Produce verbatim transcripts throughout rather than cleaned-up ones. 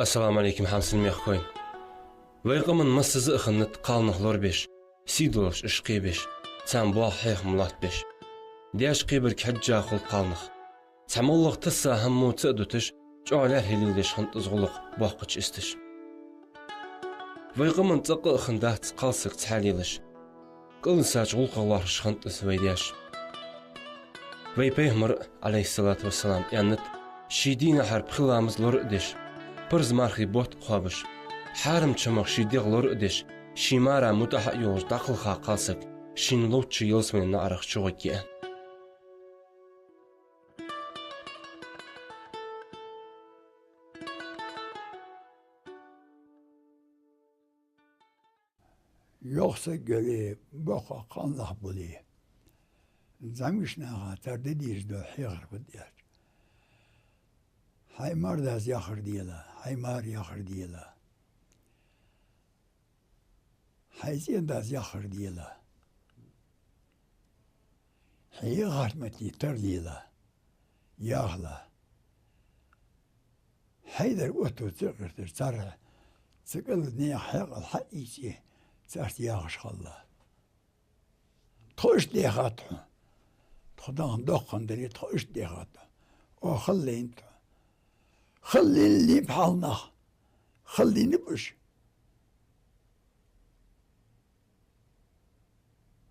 Ассаламу Ӏалайкум, хьамсара мехкахой. Вай къаман массаза а хиннад кхалнах лорабеш, сий долаш уж кхебеш, царна бола хьехам лоаттабеш. Даьша кхебарга хьежжа хул кхалнах. Цхьа моллагӀа тасса хӀама мо ца а дуташ, чӀоагӀа лаьрхӀа леладеш хиннад из гӀулакх боккхача исташ. Вай къаман цӀаккха а хиннадац кхалсаг цхьаь лелаш. КӀалвисача гӀулакхах лоархӀаш хиннад из вай даьша. Вай пайхамара, Ӏалайхи ссалату вассалам, аьннад: ший дийнахьара пхи ламаз лора а деш, парз мархий бутт а кхоабаш, хьарамча хӀамах ший дегӀ лора а деш, ший мара мутӀахьа а йолаш дӀакхелха кхалсаг шийна ловчча ялсмален наӀарах чугӀоргья, аьнна. Йоккха саг яле, боккхагӀа кхалнах бале, зӀамигача наха цар де дезаш дола хьехар фуд аьлча: хьай мардас яхар дела, хьай мар яхар дела, хьай цӀен дас яхар дела, хьай яхарта метте тарлела, яхала. Хьайдар отто ца гӀерташ, цар ца кӀалла наьха хьаькъал хьаийце, царца яхаш хилла. Тхо иштта дехад хьона. Тхо тахан доккха хиннадаре, тхо иштта дехад хьона. Оаха хала лайнад хьона. Хала лийннаб хьалнах. Хала лийннаб уж.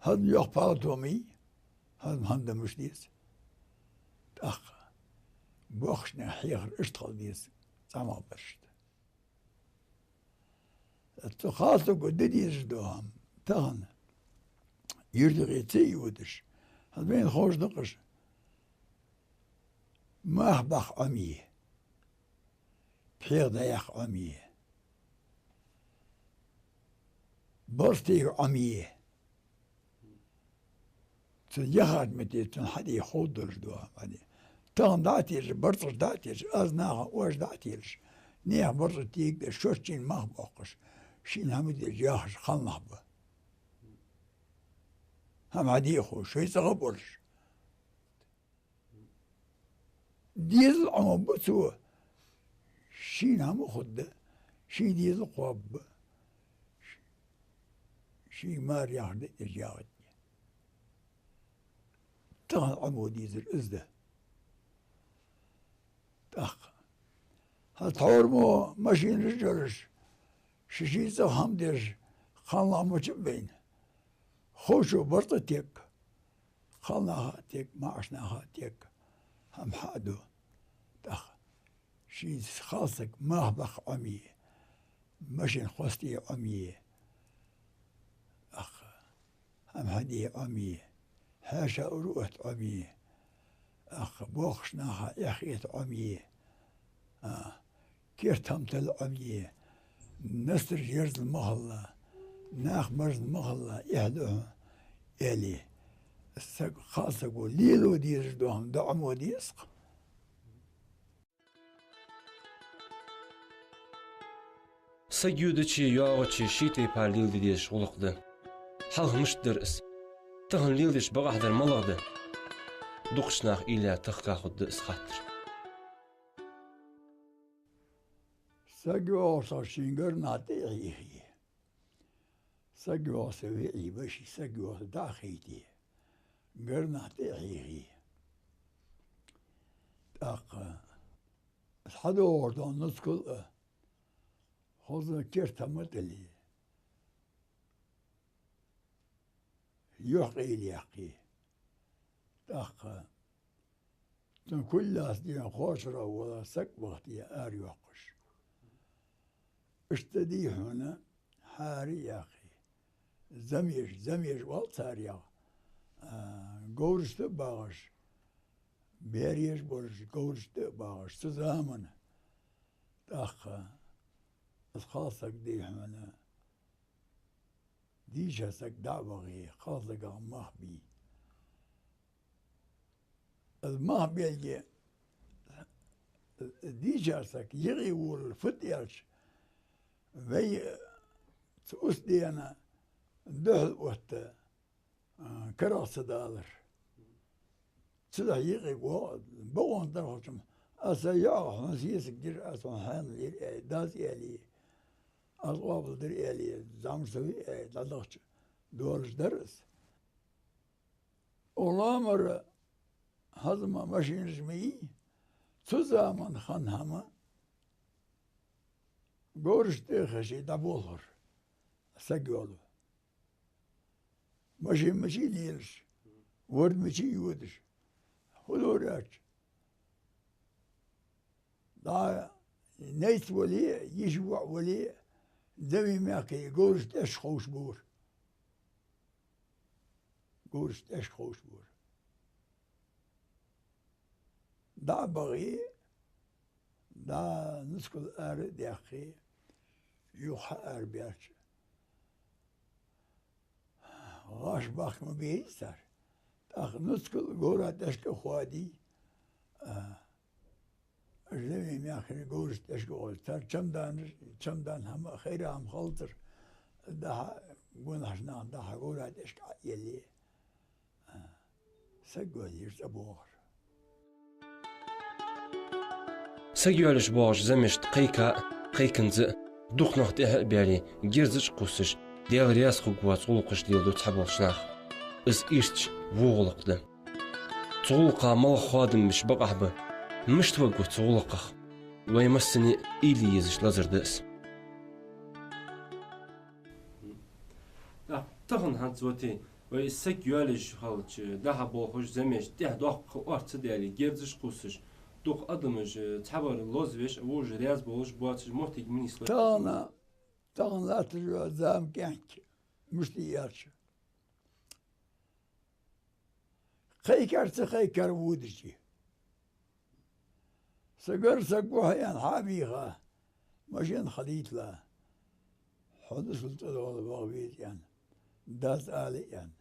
ХӀанз йоккха палатомий, хӀанз хӀана да муш деза. ТӀаккха боккхача наьха хьехар иштта хила деза, цӀа мел барашта. Цу кхалсаго де дезаш дола хӀама тахан юртахе ца йодаш, хӀанз вайна ховш да-кх уж: мах баккха Ӏомае, пхьегӀа дӀаяккха Ӏомае, барзкъа тега Ӏомае. Цун яхарта метте цунна хьаде ховргдолаш дола хӀама хьаде. Тахан дӀа а тешаш, барзкъаш дӀа а тешаш, аз наха оаш дӀа а телаш, наьха барзкъа тега деш, шоашта шийна мах боаккхаш, шийна хӀама деш яхаш кхалнах ба. ХӀама хьаде а ховш, шоай цӀагӀа а болаш. Дезал Ӏомабу цо. Шийна хӀама хургда, ший дезал кхоабаргба. Шийга мар яхар деш яхаргья. Тахан Ӏомо дезар из да. ТӀаккха хӀанз тхьовра мо машинаш а йолаш, ший-ший цӀагӀа хӀама деш кхалнах мичаб вайна? Ховчо барзкъа тег, кхалнаха а тег, маӀача наха а тег, хӀама хьа а ду. ТӀаккха ший кхалсаг мах баккха Ӏомае, машин хестае Ӏомае, тӀаккха хӀама хьаде Ӏомае, хьаьша-ура отта Ӏомае, тӀаккха боккхача наха эхь хета Ӏомае, а, керда хӀама тилла Ӏомае, настараш ерзал ма хилла, нах марзна ма хилла, эхь да хьона, аьле, саг, кхалсаго лело дезаш дола хӀама дӀаӀомо деза-кх. Саг йодачеи йоагӀачеи ший тайпара леладе дезаш гӀулакх да. Хьалха мишта дар из? Тахан леладеш бакъахьа дар малагӀа да? Дукхача наха уйла яь тахка хургда из хаттар. Саг йоагӀача сага шийна гарнах тӀа а хьийхе. Саг йоагӀа са виӀий ба, ший саг йоагӀа са дӀа а хайте, гарнах тӀа а хьийхе. ТӀаккха хьадоагӀаш дола нускал а, Хоза керта ма тӀале, юхь къайлаяккхе. ТӀаккха цун кулгаца дийхьа кхоачара вола саг вахийта арайоаккхаш. Иштта дий хьона хьаьра а яьккхе. Замеш, замеш оал царех, а, говрашта а багӀаш, бераш а болаш, говрашта а багӀаш, цу заман. ТӀаккха из кхалсаг дий хьона дийша саг дӀа а вахе, кхалсагах мах бий. Из мах белга, дийша саг юкъе волалуш фуд аьлча, вай цу устдена духьал отта, а, карагӀ ца далар. Цудухьа юкъе воагӀа, бакъонца дар хилча-м, аз са йоӀах хьона сесаг дир, аз хьона хьаьнал йир, э, дас аьле, аз къоабалдир аьле, зӀамсави, э, дӀадахача долаш дар из. Укх лоамара хӀанз ма машинаш ма йий, цу заман хинна хӀама говрашта тӀехьаши дӀаболхар саг йолу. Машин мича лелаш, ворда мича йодаш, хӀун лору аьлча, дӀа найц вале а, йиша воӀ вале а, замий мехкий говрашта тӀехьашка ховш бора. Говрашта тӀехьашка ховш бора. ДӀа а бахе, дӀа нускал ара а даьккхе, юха хьаара баьлча, гӀаш бахка ма бий цар. ТӀаккха нускал говра тӀехьашка а хоадий, а, замий мехкий говрашта тӀехьашка а хоадий. Цар чамданаш, чамдан хӀама, хайра хӀама хилацар, дӀа-хьа гонахьарчу наха дӀа-хьа говра тӀехьашка Ӏа а елле, саг валийра цӀа бохура. Саг йоалаеш бохучу замешна кхайка а, кхайкхинца а, дукха нах тӀехьа а баьле, герзаш а кхуссуш, Дела раьза хургвоаца гӀуллакхаш леладо цхьаболчу наха. Иза ирча вон гӀуллакх дан. Цу гӀуллакхах малагӀа хоадамаш бакъахьа бан, мишта варгва цу гӀуллакхах? Вай массане а уйла е езаш лазар да иза. ТӀаккха тахан хӀанз вати, вай саг йоалаеш хилча, дӀа-хьа бохуш, замеш тӀехьа доккха орца ца даьле, герзаш кхуссуш, дукха адамаш, цхьабар лозавеш а, вожаш раьза болуш боцуш моттиг ма нислой. Тахана, тахана латташ йола зама кӀаьнк, мишта аьлча, кхайкар ца кхайкар водаш я. Са гар саг ву хьо аьнна хьа а вийха, машен хадийтала, хьо дусал цӀа догӀал ваха веза аьнна, дас ала аьнна,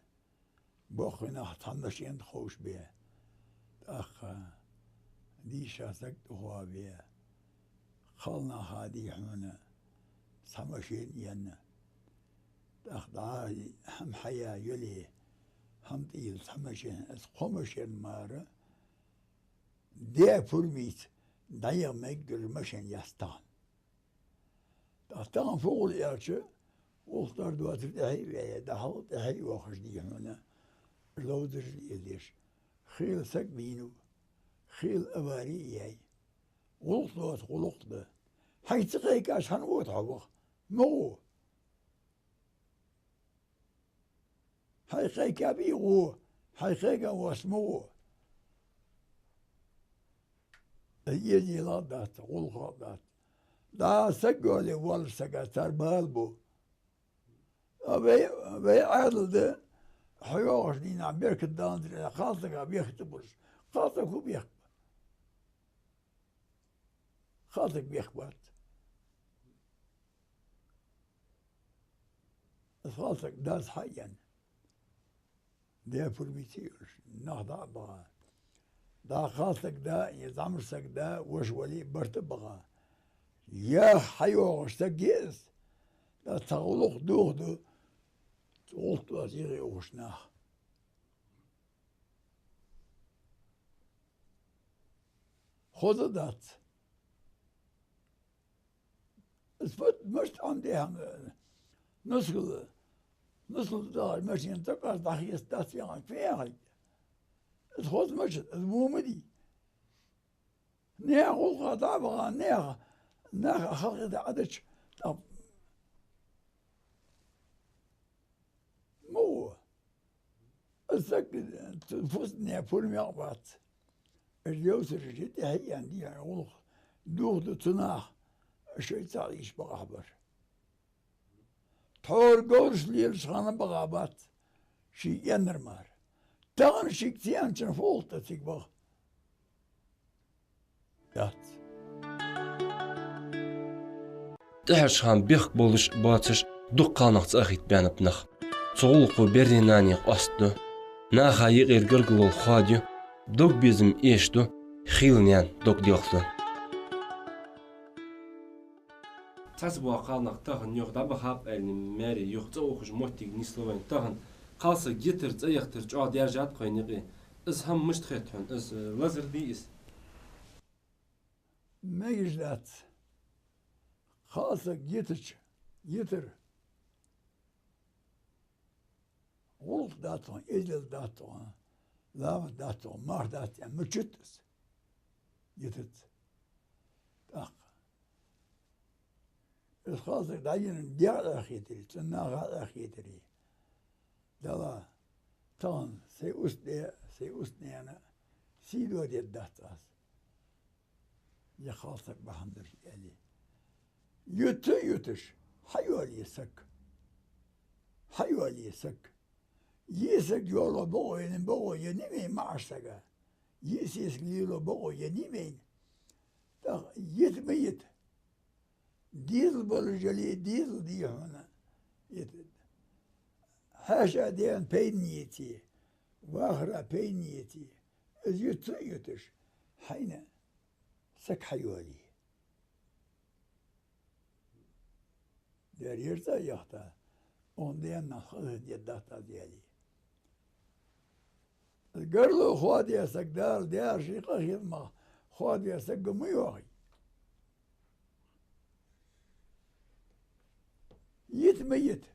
боккхий нах цхьа машен тӀа ховш бе. ТӀаккха дийша саг тӀехьа бе, кхалнаха дий хьона цхьа машен а енна. ТӀаккха дӀа хӀама хьая йоле, хӀама тӀейилла цхьа машен, аса кхо машен мара, де пурмица дӀаяха меггара машен яц тахана. ТӀаккха тахана фу гӀур аьлча, гӀуллакх дар доацар тӀехьа а вея, дӀахьал тӀехьа а йохуш дий хьона, ловзарш а лелаеш. Хийла саг вийна ву, хийла авари а яьй. ГӀуллакх доцу гӀуллакх дан. Хьайга ца кхайкаш хӀана вода хьо ваха? Ма гӀо. Хьайга кхайкабий гӀо, хьайга кхайкам вац ма гӀо. Ай, эзийла а дац, гӀуллакх а дац. ДӀа саг йоле воллу сага цар бала бу. А вай, вай Ӏаьдал дан, хьо йогӀуш дийнахь беркат даланзар, кхалсага бехк ца болуш. Кхалсаг хӀун бехк ба? Кхалсаг бехк бац. Аса кхалсаг дас хьаенна, де пурмица а йолуш, нах дӀа а баха. ДӀа кхалсаг да, я зӀамсаг да, ваша вале а барт а баха. Яха хьайогӀуш саг я иза. ТӀаккха цхьа гӀуллакх дохаду, гӀуллакх доцу йига йохуш нах. Хоза дац. Иза фат-, мишта Ӏомаде хьан, нускал, нускал дахар машен тӀаккха дӀахеца дац яхана, фу яхалга? Иза хоза мича, иза вон ма дий. Нехан гӀуллакха дӀа а баха, нехан, нах а халкъе дӀа а дича, ТӀаккха мо из саг, цу фусаме пурам яьккха бац. Уж йовсараш тӀехьа а яьнна, дийхьа гӀулакх дохаду цу наха, шоай цхьа йиш бакъахьа бар. Тхьовра говраш лелаш хана бакъахьа бац шийга аьннар мара. Тахан шийга ца аьнначун фу гӀулакх да цига бакъ? Дац. ТӀехьарча хана бехк болаш боацаш дукха кхалнах цӀа а хийтта баьннаб нах. Цу гӀулакхо берригача нанех къоастаду, наха юкъера гаргало хоадаю, дог безам эшаду, хийла наьна дог делхаду. Цхьацца бола кхалнах тахан юха дӀабахаб аьнна, маьре юха цӀа ухаш моттиг нийслу вайна. Тахан кхалсаг йитар, цӀа яхийтар чӀоагӀа даьржад-кх вайна юкъе. Из хӀама мишта хет хьона? Из, э, лазар дий из? Мегаш дац. Кхалсаг йитача, йитар гӀулакх дац хьона, эздел дац хьона, ламаз дац хьона, марха дац аьнна ма чута из. Йитац. ТӀаккха из кхалсаг дӀайийна дегӀ а хетаре, цун наха а хетаре. Дала, тахан сай устде, сай устнена сий доадергдац аз. Е кхалсаг бахьан долаш аьле. Юта а юташ, хьайоалае саг. Хьайоалае саг. Е саг йоалае бокъо я, бокъо я ниман маӀача сага. Е сесаг лелае бокъо я ниман. ТӀаккха йита ма йита. Дезал болаш яле, дезал дий хьона. Йита. Хьаьша даьна пайдане еце, вахара пайдане еце. Из юта а юташ, хьайна саг хьайоалае. Дера, ер цӀа а яхийта, укхун даьна хаза дергдац аз аьле. Гарло хоадаь саг, Дала даьра ший къахетамах хоадаь саг ма йоахий. Йита ма йита.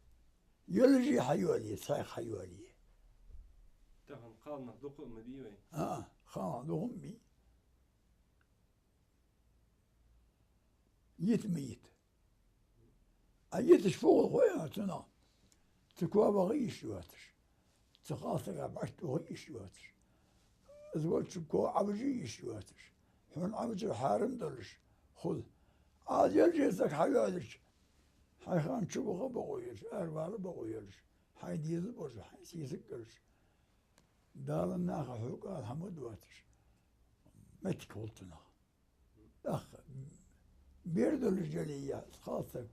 Йолаш а хьайоалае, цхьаькха хьайоалае. Тахан кхалнах дукха а ма бий вай. А, кхалнах дукха а ма бий. Йита ма йита. А йиташ фу гӀулакх я хьона цунах? Цу коа ваха йиш йоацаш, цу кхалсага бӀарг тӀа уха йиш йоацаш, из волча коа Ӏовижа йиш йоацаш, хьона Ӏовижар хьарам долаш хул. Ӏа йолаш а саг хьайоалаелча, хьай хана чу ваха бокъо йолаш, аравала бокъо йолаш, хьай дезал болаш, хьай сесаг йолаш, Дала наха хьога ала хӀама доацаш моттиг хул цунах. ТӀаккха бер долаш яле, е кхалсаг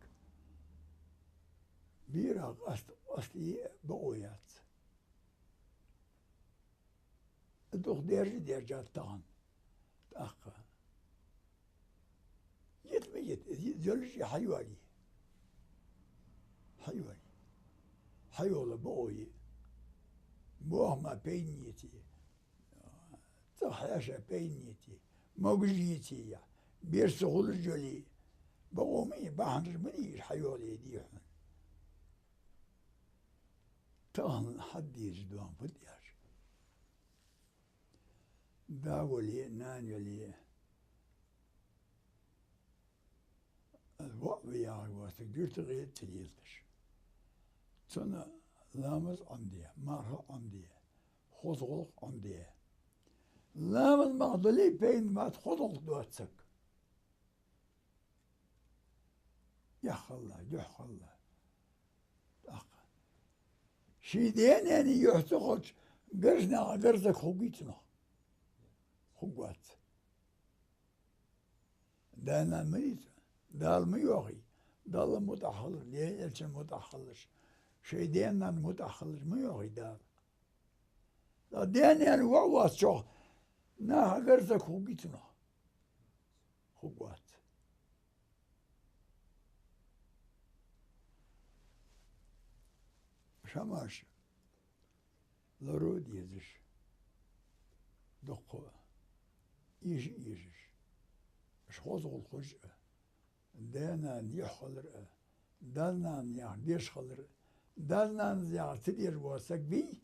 берах къаст-, къастае бокъо яц. Дукха даьржа а даьржад тахан. ТӀаккха йита ма йита, йолаш а хьайоалае. Хьайоалае. Хьайоалае бокъо я. Боахама пайдане еце. ЦӀагӀа хьаьша пайдане еце, могаш еце, е бер ца хулаш яле, бокъо ма йий, бахьанаш ма дий уж, хьайоалае, дий хьона. Тахан хьаддеза доам фу да аьлча, да вале, нана вале, воӀ ва яхаш вола саг юртара гӀерта ца лелаш. Цунна ламаз Ӏомаде, марха Ӏомаде, хоза гӀулакх Ӏомаде. Ламаз мара дале, пайда бац, хоза гӀулакх доацаш саг. Яххалла, юххалла. ТӀаккха ший даь-наьна юхь ца хилча, гарзнаха гарза саг хургвий цунах? Хургвац. Даь-нана ма дий цу, Дала ма йоахий, Далла мутӀахьа хилар, Даьла Элчанна мутӀахьа хилар, шоай даь-наьна мутӀахьа хилар ма йоахий Дала. Ткъа даь-наьна воӀ воацачох наха гарза саг хургвий цунах? Хургвац. Шамаш лоро дезаш, дукха эша а эшаш, уж хоза гӀулакхаш а, даь-нана юхь хилар а, Дала-нана яхар деш хилар а, Дала-нана яхар ца деш вола саг вий,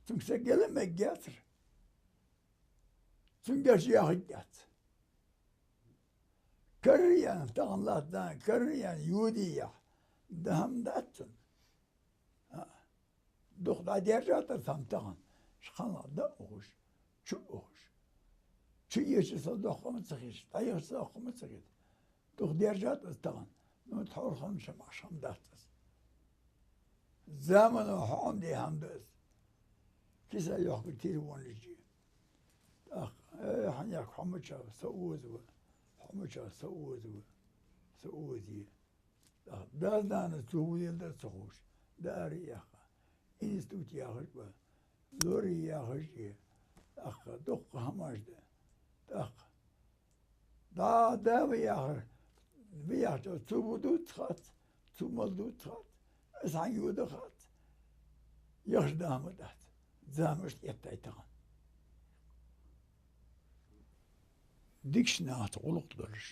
цунга саг яла мегаргьяцар. Цунга деш яхаргьяц. Караяьнна тахан латташ, караяьнна йодаяхь, да хӀама дац цун. А, дукха дӀадержа тӀа цхьа хӀама тахан. Шкъанах да ухаш, чу ухаш. Чу еча со доккха ма ца хиш, дӀаеха со доккха ма ца хет. Дукха держа тӀа тахан. Ну, тхьовра хӀама шамаш хӀама дац аз. Замано хьо Ӏомаде хӀама да аз. Киса йохка телефон личи. ТӀаккха, э, хьанех хьо мича, со оза ва. Хьо мича, со оза ва. Со оза я. ТӀаккха дас-нанас цо фу леладар ца ховш, дӀаараяккха. Институт яхаш ба, лорий яхаш я. ТӀаккха дуккха хӀамаш да. ТӀаккха дӀа, да ва яхар, ва яхача, цо фу дувц хац, цо мала дувц хац. Аз хьанга йода хац. Яхаш да хӀама дац. Замаш тӀа эттай тахан. Дикача нахаца гӀулакх долаш.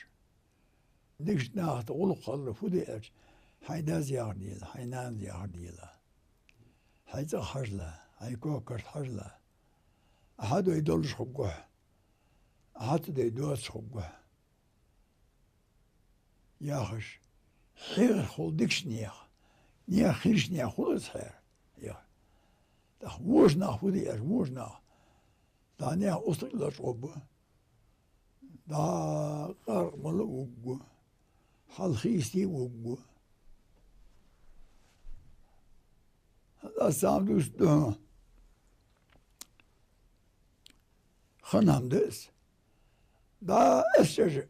Дикача нахаца гӀулакх хилар фу да аьлча, хьай дас яхар дела, хьай нанас яхар дела. Хьай цӀагӀа хьажал, хьай кокарта хьажал. Ахьа дой долаш хургва хьо. Ахьа ца дой доацаш хургва хьо. Яхаш, хьехархо дикача наьха, наьха хилча наьха хул из хьера, яхар. ТӀаккха вожаш нах фу де аьлча, вожаш нах. ДӀа наьха устагӀа лачкъо ба. ДӀа къаркъа мала вуггу. Хьалхийсте вуггу. Аз сам дус духьа. Ханам да из. ДӀа эс чӀажа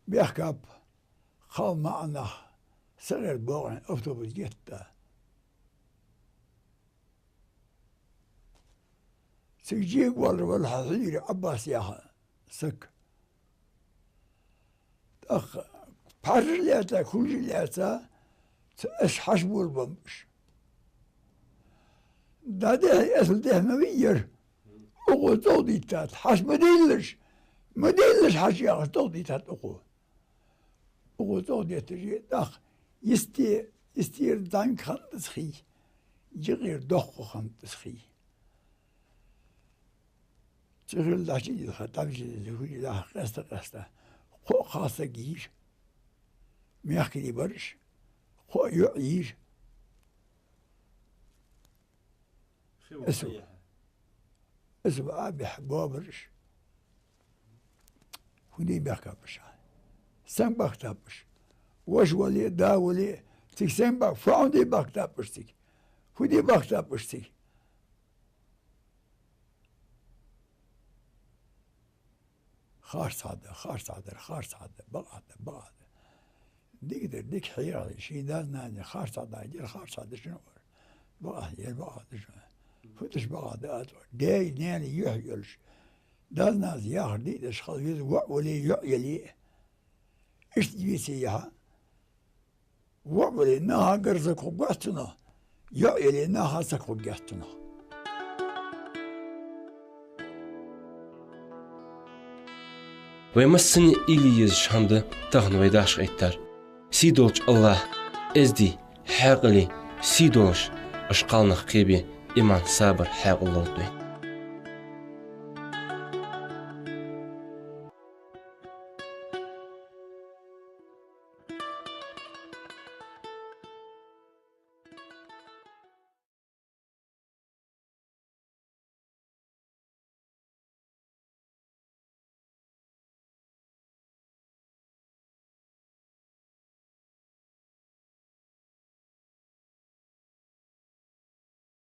бехкаб, кхалнаьха маӀа нах сагӀерда боагӀаш автобус гетта. Цига жега валар вар хьа хьуьйра Ӏаббас яха саг. ТӀаккха пхьаржа лаьца, кулжа лаьца, ца аш хьаш бур бамбаш. ДӀадехьа, эсал дехьа ма вий яр. Укхо цӀогӀа диттад, хьаш ма диллаш, ма диллаш хьаш яхаш цӀогӀа диттад укхо. Укхо цӀогӀа детташ, тӀаккха йисте, йистера дӀанга хиннад из хий, жикъера доккха хиннад из хий. Цигара дӀачу дилха, дӀабижа дилха, хӀуди даха, къаьста-къаьста. Кхо а кхалсаг йийра. Мехкарий бараш. Кхо а йоӀ йийра. Эсу. Эсу а бехк боабараш. ХӀуди бехкаб уж. Сенга бахкаб уж? Воша вале, да вале, цига сенга бахкаб, фу хӀуди бахкаб уж цига? ХӀуди бахкаб уж цига? Харцахьа да, харцахьа дар, харцахьа да, бакъахьа да, бакъахьа да. Дика дар, дика хьехар, ший дас-нанас харцахьа да, дер харцахьа да шун вар. Бакъахьа, ер бакъахьа да шун. ХӀуташ бакъахьа да ат вар. Даьй, наьнай юхь йолаш. Дас-нанас яхар дийдаш хила веза, воӀ вале, йоӀ яле. Иштта веце яхьа. ВоӀ вале, наха гарза кху гӀоттуна, йоӀ яле, наха саг хургьяц цунах. Вай массане уйла е езаш хӀама да тахан вай дашха эттар. Сий долча АллахӀа эздий, хьаькъалий, сий долаш, уж кхалнах кхебе, иман, сабар, хьаькъал лолда вайна.